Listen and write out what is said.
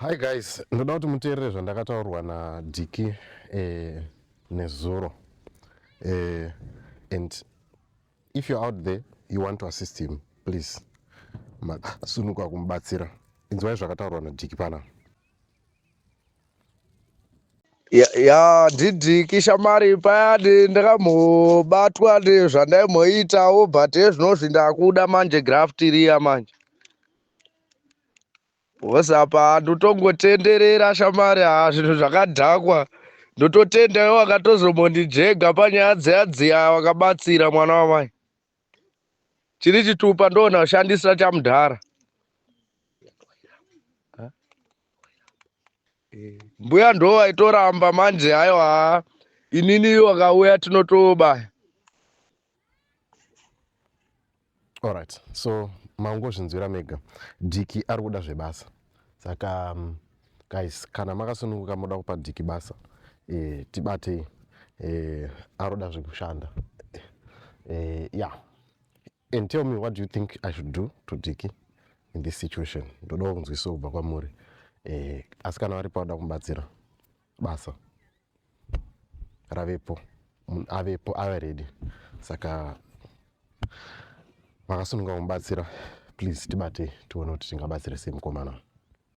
Hi guys, ndoda kuti muteerere zvandakataurwa naDiki eh, nezuro eh, and if you're out there you want to assist him please masunuka kumubatsira. Inzwai zvakataurwa naDiki pana. Ya, ya ndidhiki shamari paya ndakambobatwa ndezvandaimboitawo but ezvinozvi ndakuda manje graft riya manje Because apa ndotongotenderera shamari haa zvinhu zvakadhakwa ndototenda iwe wakatozombondijega panyaya dziya dziya wakabatsira mwana wamai chiri chitupa ndoona kushandisa chamudhara eh, mbuya ndo vaitoramba manje haiwa inini wakauya tinotobaya Alright, so mangozvinzwira mega Dhiki ari kuda zvebasa saka um, guys kana makasununguka moda kupa Dhiki basa e, tibatei e, aroda zvekushanda e, yeah and tell me what do you think I should do to Dhiki in this situation ndoda kunzwisa kubva kwamuri e, asi kana varipo vada kumubatsira basa ravepo avepo ave ready saka vakasununga kumubatsira please tibate tione kuti tingabatsire sei mukomana.